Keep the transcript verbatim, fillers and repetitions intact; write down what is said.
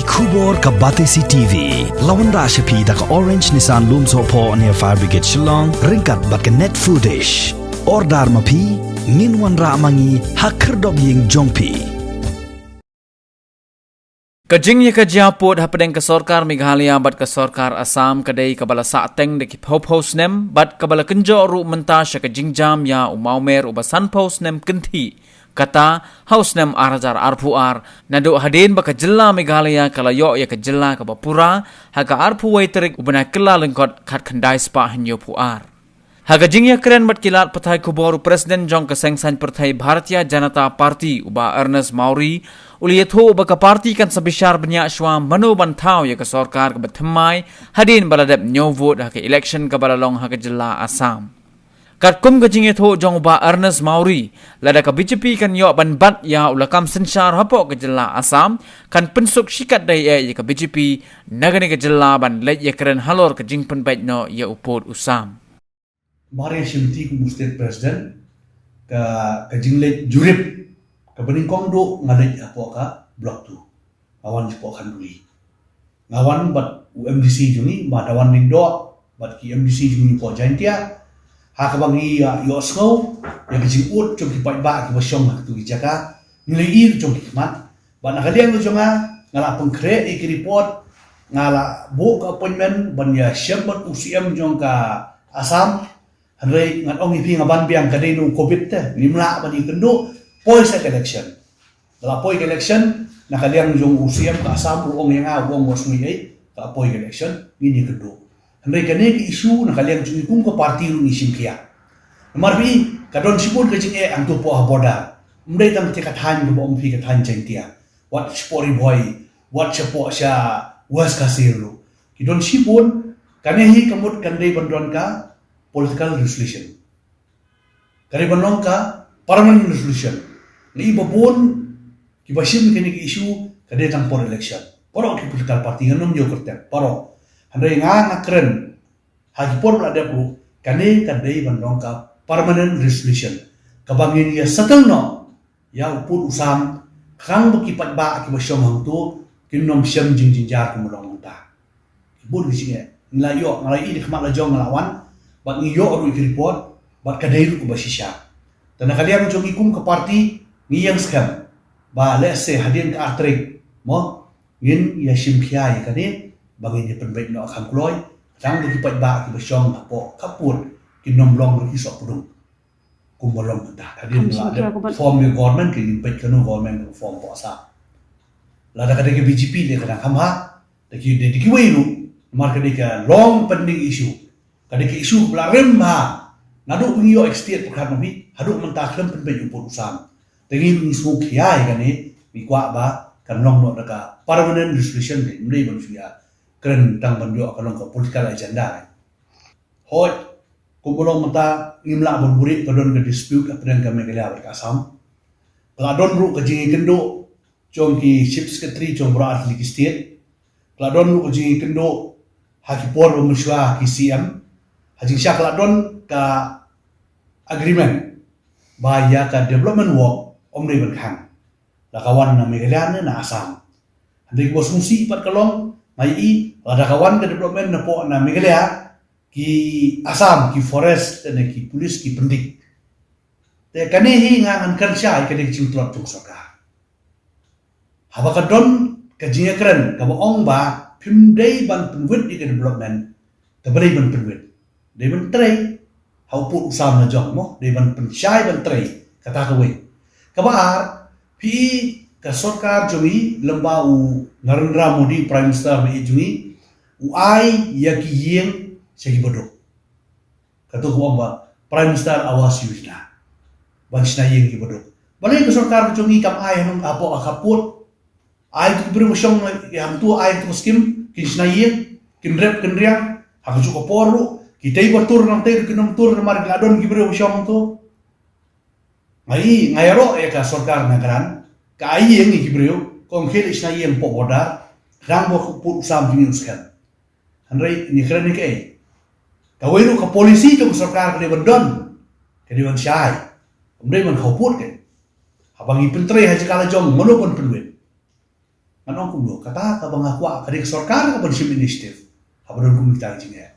Khubor ka Batesi T V. La wanrah sha phi da ka Orange Nissan Lumsohphoh near Fire Brigade Shillong, ryngkat bad ka Net Foodish. Order ma phi, ngin wanrah ma ngi ha khyrdop ïing jong phi. Ka jingïakajia pud hapdeng ka sorkar Meghalaya bad ka sorkar Assam ka dei kaba la sahteng da ki phew phew snem bad kaba la kynjoh ruh mynta sha ka jingjam ïa u mawmer uba san phew snem kynthih. Kata, ha u snem ar hajar arphew ar, naduh hadien ba ka jylla Meghalaya ka la ïoh ïa ka jylla kaba pura, ha ka arphew wei tarik u bnai Kyllalyngkot khatkhyndai spah hynñiewphew ar. Ha ka jingïakren bad ki lad pathai khubor, u President jong ka Seng Saiñ Pyrthei Bharatiya Janata Party, u Bah Ernest Mawrie, u la ïathuh ba ka party kan sa bishar bniah shuwa mano ban thaw ïa ka sorkar kaba thymmai, hadien ba la dep hynñiew vote ha ka election kaba la long ha ka jylla Assam. Katkum ka jingïathuh jong u Bah Ernest Mawrie, lada ka B J P kan ïoh ban bat ïa u lakam synshar hapoh ka jylla Assam, kan pynsuk shikatdei eh ïa ka B J P na kane ka jylla ban leit ïakren halor ka jingpynbeit noh ïa u pud u sam. Mar ïa shimti kum u State President, ka, ka jingleit jurip kaba nyngkong duh nga leit hapoh ka Block two. Nga wan shapoh Khanduli. Nga wan bad u M D C jong ngi, Bah Dawan Lyngdoh, bad ki M D C jong ngi hapoh Jaintia. Ha kaba ngi ïa, ïohsngew ïa ka jingud jong ki paidbah kiba shong ha kito ki jaka. Ngi la ïohi jong ki khmat. Bad na ka liang jong nga, nga la pynkhreh ïa ki report, nga la buh ka appointment ban ïashem bad u C M jong ka Assam. Hynrei ngan ong ïa phi, nga ban biang, ka dei na u Covid te, ngim lah ban ïakynduh, poi sa ka election. Ka la poi ka election, na ka liang jong u C M ka Assam ruh u ong ïa nga, u ong wat sngew ei, ka la poi ka election, ngin ïakynduh. Hynrei kane ka issue na ka liang jong ngi kum ka party ruh ngi shim khia. Namar phi, ka don shibun ka jingeh hangto hapoh ha border. Ym dei tang te ka thaiñ kaba ong phi ka thaiñ Jaintia. Wat shapoh Ri Bhoi, wat shapoh sha West Khasi ruh. Ki don shibun, kane hi ka mut kan dei ban don ka political resolution. Ka dei ban long ka permanent resolution. Ngi ba bun kiba shim kane ka issue ka dei tang por election. Baroh ki political party, ngan ym ïoh kyrteng, baroh. Hynrei nga, nga kren ha ki por ba la dep ruh, kane ka dei ban long ka permanent resolution kaba ngin ïa settle noh ïa u pud u sam, khnang ba ki paidbah kiba shong hangto kin ym shem jingjynjar kumba long mynta. Ki bun ki jingeh. Ngi la ïoh, nga la ïohi da khmat la jong, nga la wan, bad ngi ïoh ruh ki report, bad ka dei ruh kaba shisha. Te na ka liang jong ngi kum ka party, ngi ïeng skhem ba lehse hadien ka ar tarik, mo, ngin ïa shim khia ïa kane, ba ngin ïa pynbeit noh kham kloi, khnang ba ki paidbah kiba shong hapoh ka pud kin ym long ruh ki sohpdung kumba long mynta. Hadien la dep form ïa government, ki ngin peit kano government ka form hapoh Assam. Lada ka dei ka B J P te ka dang kham bha, da ki, da ki, kiwei ruh, namar ka dei ka long pending issue. Ka dei ka issue ba la rim bha naduh ba ngi ïoh extend pyrkhat ma phi, haduh mynta khlem pynbeit ïa u pud u sam. Te ngi, ngi sngewkhia ïa kane, ngi kwah ba kan long noh da ka permanent resolution, te ym dei ban shu ïa kren tang ban ïoh ka long ka political agenda. Hooid, kumba long mynta ngim lah ban buhrieh, ka don ka dispute hapdeng ka Meghalaya bad ka Assam. Ka la don ruh ka jingïakynduh jong ki Chief Secretary jong baroh artylli ki state. Ka la don ruh ka jingïakynduh ha ki por ba mynshuwa ki C M. Ha jingshisha ka la don ka agreement ba ïa ka development work ym dei ban khang, la ka wan na Meghalaya ne na Assam. Hynrei kaba sngewsih pat ka long, nga ïohi, lada ka wan ka development napoh na Meghalaya, ki Assam, ki forest ne ki police ki pyndik. Te kane hi nga ngan kren shai, ka dei ka jingtlot jong sorkar. Haba ka don ka jingïakren kaba ong ba phim dei ban pynwit ïa ka development, te balei ban pynwit? Dei ban trei ha u pud u sam la jong, mo, dei ban pynshai ban trei, kata kawei. Kaba ar, phi, ka sorkar jong ngi lem bad u Narendra Modi, Prime Minister ba ïeit jong ngi, u ai ïa ki ïing sha ki baduk. Kato kaba ong ba Prime Minister Awas Yojana, ban shna ïing ki baduk. Balei ka sorkar ka jong ngi kam ai hangne hapoh ka pud? Ai ki briew ba shong ïa hangto, ai hangto ka skim, kin shna ïing, kin rep kin riang. Ha kajuh ka por ruh, kitei ba tur nangtei ruh kin ym tur namar ki la don ki briew ba shong hangto. Nga ïohi, nga ïaroh ïa ka sorkar Nagaland, ka ai ïing ïa ki briew, ka ong khie leit shna ïing hapoh border, khnang ba u pud u sam jong ngi un skhem. Hynrei ngi kren ïa kaei? Kawei ruh ka policy jong ka sorkar ka dei ban don, ka dei ban shai, kam dei ban khaw pud ka. Haba ngi pyntrei ha jaka la jong, mano ban pynwit? Ngan ong kumno, kata kaba nga kwah ka dei ka sorkar ka ban shim initiative haba don kum kita ki jingeh.